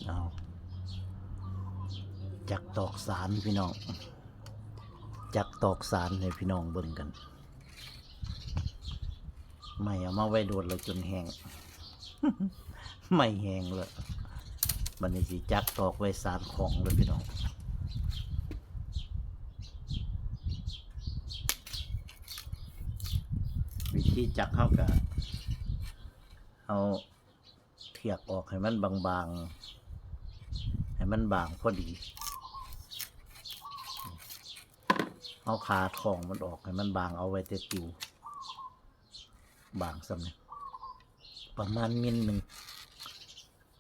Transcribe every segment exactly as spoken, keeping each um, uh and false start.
เอา จักตอกสารพี่น้อง จักตอกสารให้พี่น้องเบิ่งกัน ไม้เอามาไว้โดนแล้วจนแห้ง ไม้แห้งแล้ว บัดนี้สิจักตอกไว้สานของเลยพี่น้อง วิธีจักเฮากะเอาเถือกออกให้มันบางๆ ให้มันบางพอดี เอาขาท้องมันออกให้มันบาง เอาไว้แต่ติว บางส่ำนี้ ประมาณมิลหนึ่ง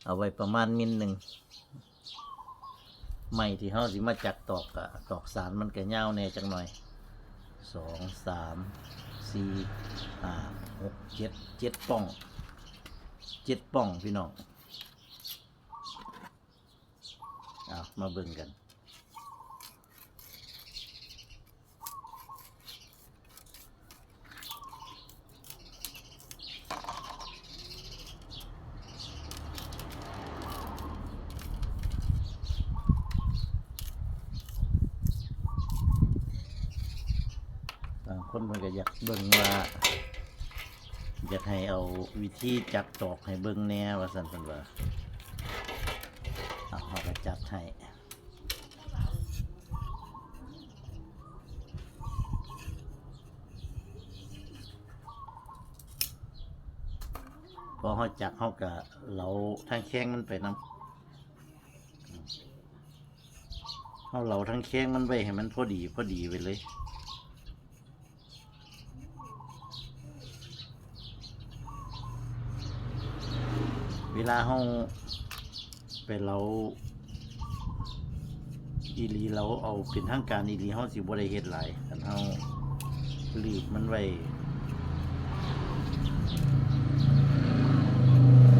เอาไว้ประมาณมิลหนึ่ง ไม้ที่เฮาสิมาจักตอกกะ ตอกสานมันกะยาวแหน่จักหน่อย สอง สาม สี่ ห้า หก เจ็ด เจ็ดป่อง เจ็ดป่องพี่น้อง เอามาเบิ่งกัน บางคนเพิ่นก็อยากเบิ่งว่า อยากให้เอาวิธีจักตอกให้เบิ่งแหน่ว่าซั่นเพิ่นว่า เอา เฮาก็จัดให้ พอเฮาจักเฮาก็เหลาทางแข้งมันไปนำ เฮาเหลาทางแข้งมันไว้ให้มันพอดีพอดีไปเลย เวลาเฮาไปเหลาอีหลี เหลาเอาเป็นทางการอีหลี เฮาสิบ่ได้เฮ็ดหลาย คันเฮารีบมันไว้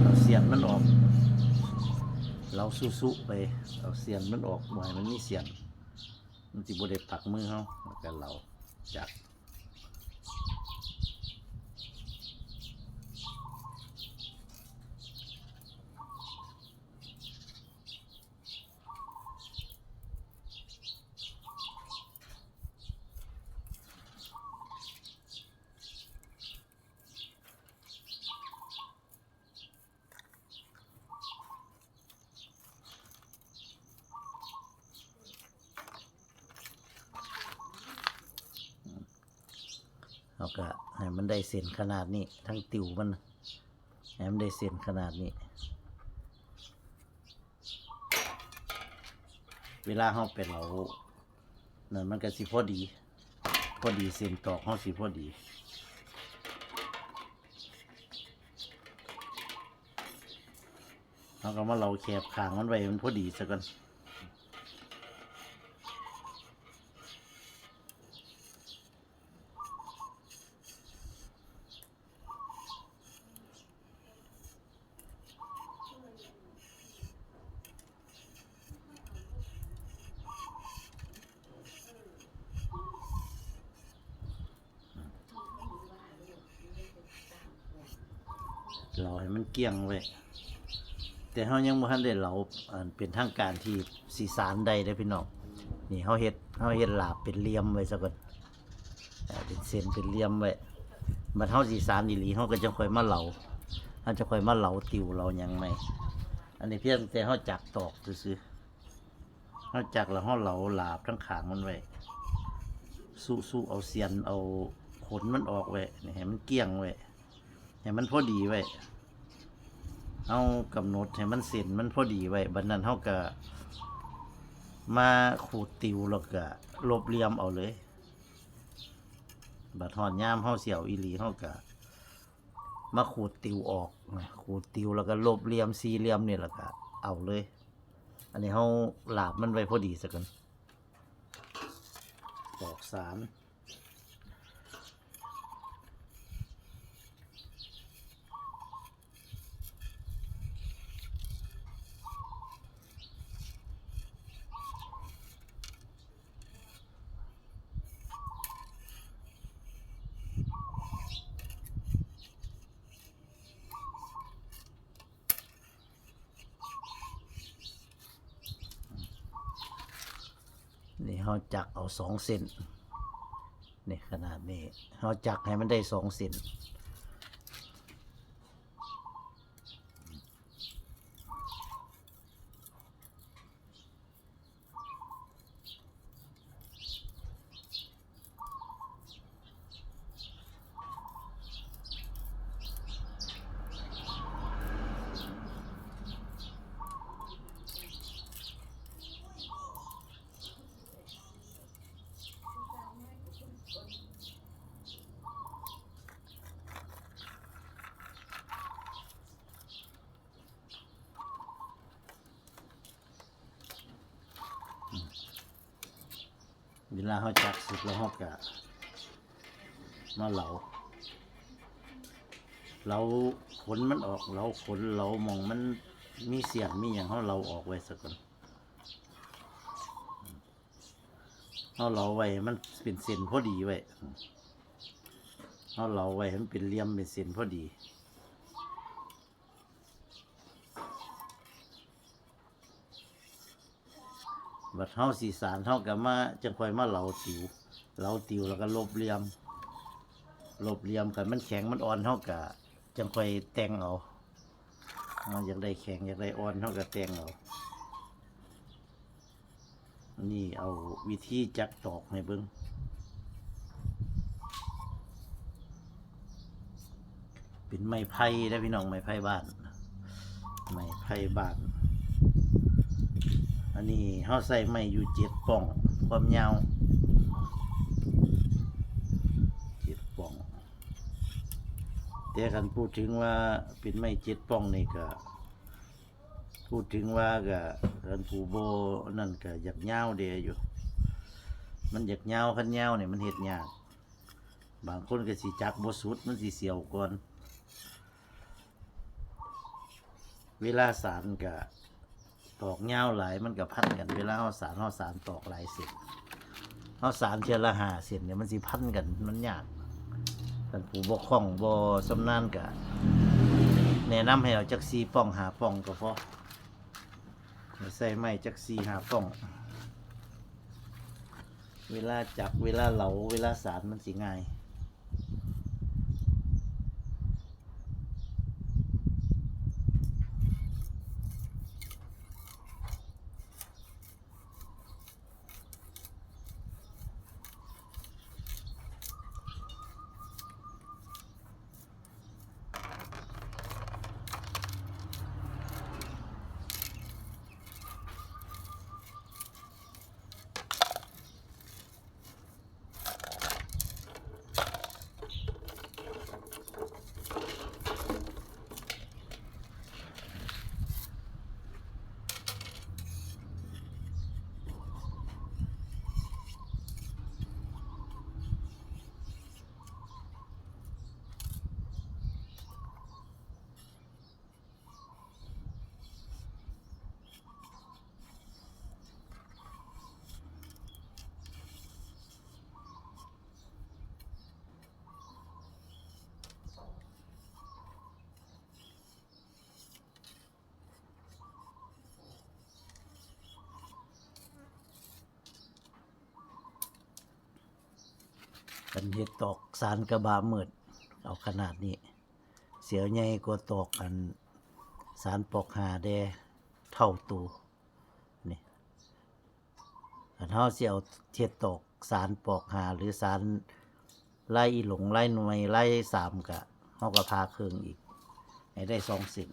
เอาเสี้ยนมันออก เหลาสุๆไป เอาเสี้ยนมันออก บ่ให้มันมีเสี้ยน มันสิบ่ได้ปักมือเฮา แล้วก็เหลาจัก เฮาก็ให้มันได้เส้นขนาดนี้ ทั้งติวมัน ให้มันได้เส้นขนาดนี้ เวลาเฮาไปเหลา นั่นมันก็สิพอดี พอดีเส้นตอกเฮาสิพอดี เฮาก็มาเหลาแคบข้างมันไว้ มันพอดีซะก่อน เหลาให้มันเกลี้ยงไว้ แต่เฮายังบ่ทันได้เหลา อันเป็นทางการที่สิสานได้เด้อพี่น้อง นี่เฮาเฮ็ด เฮาเฮ็ดหลาบเป็นเหลี่ยมไว้ซะก่อน อ่า เป็นเส้นเป็นเหลี่ยมไว้ บัดเฮาสิสานอีหลี เฮาก็จั่งค่อยมาเหลา เฮาจะค่อยมาเหลาติวเหลาหยังใหม่ อันนี้เพียงแต่เฮาจักตอกซื่อๆ เฮาจักแล้วเฮาเหลาหลาบทั้งข้างมันไว้ สุๆ เอาเสี้ยน เอาขนมันออกไว้ นี่ให้มันเกลี้ยงไว้ ให้มันพอดีไว้ เฮากำหนดให้มันเส้นมันพอดีไว้ บัดนั้นเฮาก็มาขูดติวแล้วก็ลบเหลี่ยมเอาเลย บัดฮอดยามเฮาสิเอาอีหลี เฮาก็มาขูดติวออก ขูดติวแล้วก็ลบเหลี่ยมสี่เหลี่ยมนี่แล้วก็เอาเลย อันนี้เฮาหลาบมันไว้พอดีซะก่อน ตอกสาน เฮาจักเอาสองเส้น นี่ขนาดนี้ เฮาจักให้มันได้สองเส้น เวลาเฮาจักสุกแล้วเฮากะมาเหลา เหลาขนมันออก เหลาขน เหลาหม่องมันมีเสี้ยนมีหยัง เฮาเหลาออกไว้ซะก่อน เฮาเหลาไว้ให้มันเป็นเส้นพอดีไว้ เฮาเหลาไว้ให้มันเป็นเหลี่ยมเป็นเส้นพอดี บัดเฮาสิสาน เฮากะมา จั่งค่อยมาเหลาติว เหลาติวแล้วกะลบเหลี่ยม ลบเหลี่ยม คันมันแข็งมันอ่อน เฮากะจั่งค่อยแต่งเอา เฮาอยากได้แข็งอยากได้อ่อน เฮากะแต่งเอา นี่เอาวิธีจักตอกให้เบิ่ง เป็นไม้ไผ่นะพี่น้อง ไม้ไผ่บ้าน ไม้ไผ่บ้าน อันนี้เฮาใส่ไม้อยู่เจ็ดป่อง ความยาว เจ็ดป่อง แต่คันพูดถึงว่าเป็นไม้เจ็ดป่องนี่กะ พูดถึงว่ากะ คันผู้บ่นั่นกะอยากยาวแด่อยู่ มันอยากยาว คันยาวนี่มันเฮ็ดยาก บางคนกะสิจักบ่สุด มันสิเสียวก่อน เวลาสานกะ ตอกยาวหลายมันกะพันกัน เวลาเฮาสาน เฮาสานตอกหลายเส้น เฮาสานเทื่อละห้าเส้นเนี่ยมันสิพันกัน มันยาก คันผู้บ่คล่องบ่ชำนาญกะ แนะนำให้เอาจักสี่ป่องห้าป่องกะพอ ใส่ไม้จักสี่ห้าป่อง เวลาจัก เวลาเหลา เวลาสานมันสิง่ายคันเฮ็ดตอกสานกะบ่ามืด เอาขนาดนี้ เสียวใหญ่กว่าตอกอันสานปอกห้าแด่เท่าโต นี่ คันเฮาสิเอาเฮ็ดตอกสานปอกห้าหรือสานลายอีหลง ลายหน่วย ลายสามกะ เฮากะผ่าเครื่องอีก ให้ได้สองเส้น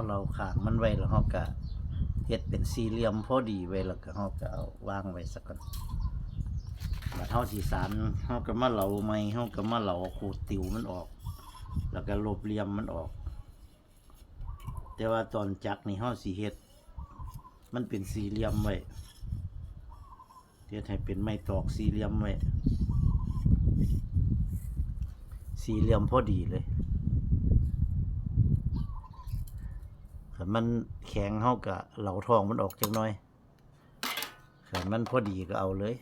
เราข้างมันไว้แล้วเราก็เฮ็ดเป็นสี่เหลี่ยมพอดีไว้ แล้วก็เราก็เอาวางไว้ซะก่อน บัดเราสิสาน เราก็มาเหลาใหม่ เราก็มาเหลาขูดติวมันออก แล้วก็ลบเหลี่ยมมันออก แต่ว่าตอนจักนี่เราสิเฮ็ด มันเป็นสี่เหลี่ยมไว้ เฮ็ดให้เป็นไม้ตอกสี่เหลี่ยมไว้ สี่เหลี่ยมพอดีเลย คันมันแข็งเราก็เหลาท้องมันออกจักหน่อย คันมันพอดีก็เอาเลย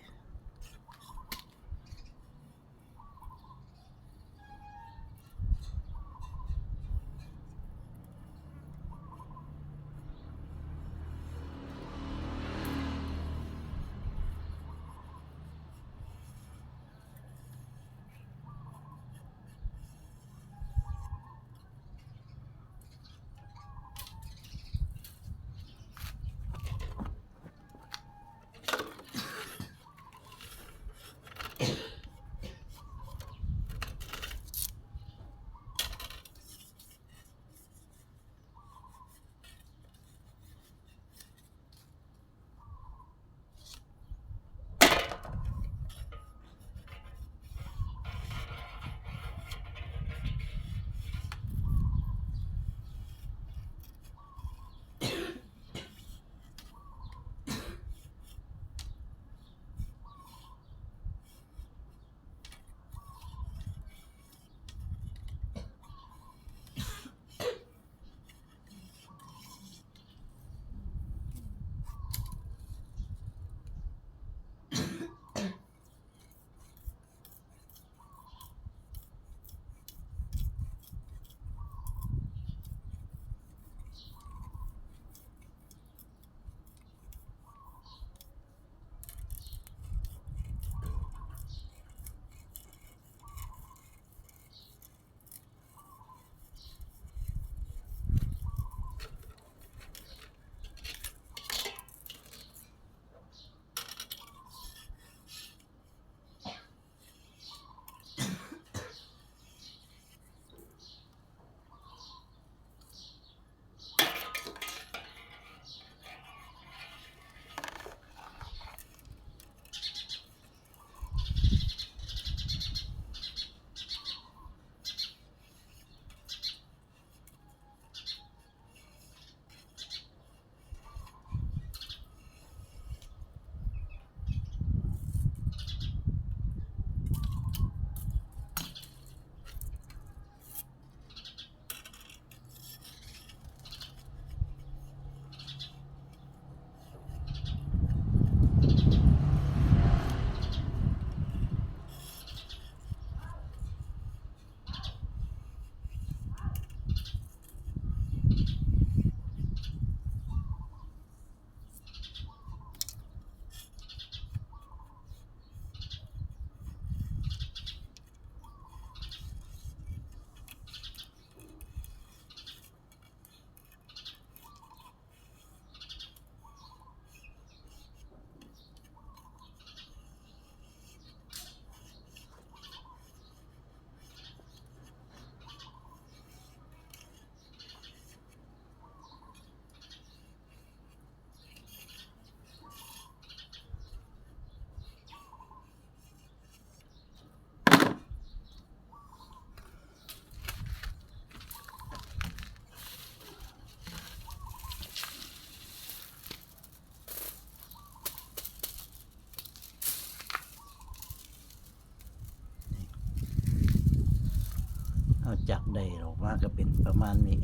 เอาจักได้ออกมาก็เป็นประมาณนี้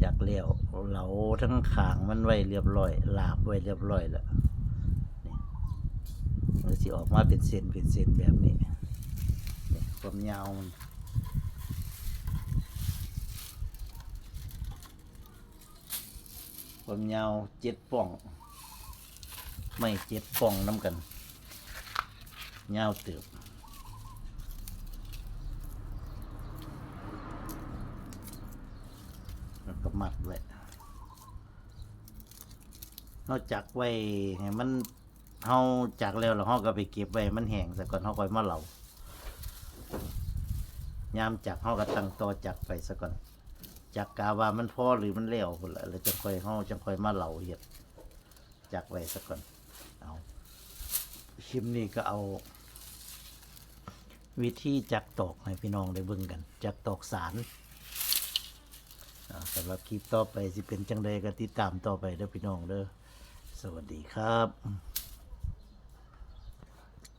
จักแล้วเหลาทั้งข้างมันไว้เรียบร้อย ลาบไว้เรียบร้อยแล้ว นี่ มันสิออกมาเป็นเส้นเป็นเส้นแบบนี้ นี่ ความยาวมัน ความยาวเจ็ดป้อง ไม้เจ็ดป้องนำกัน ยาวเติบ แล้วก็มัดไว้ เราจักไว้ให้มัน เราจักแล้ว แล้วเราก็ไปเก็บไว้ให้มันแห้งซะก่อน เราค่อยมาเหลา ยามจักเฮาก็ตั้งต่อจักไปซะก่อน จักกะว่ามันพอหรือมันแล้วพุ้นละ แล้วจังค่อย เฮาจังค่อยมาเหลาเฮ็ด จักไว้ซะก่อน เอา คลิปนี้ก็เอา วิธีจักตอกให้พี่น้องได้เบิ่งกัน จักตอกสาร อ่า สำหรับคลิปต่อไปสิเป็นจังใดก็ติดตามต่อไปเด้อพี่น้องเด้อ สวัสดีครับ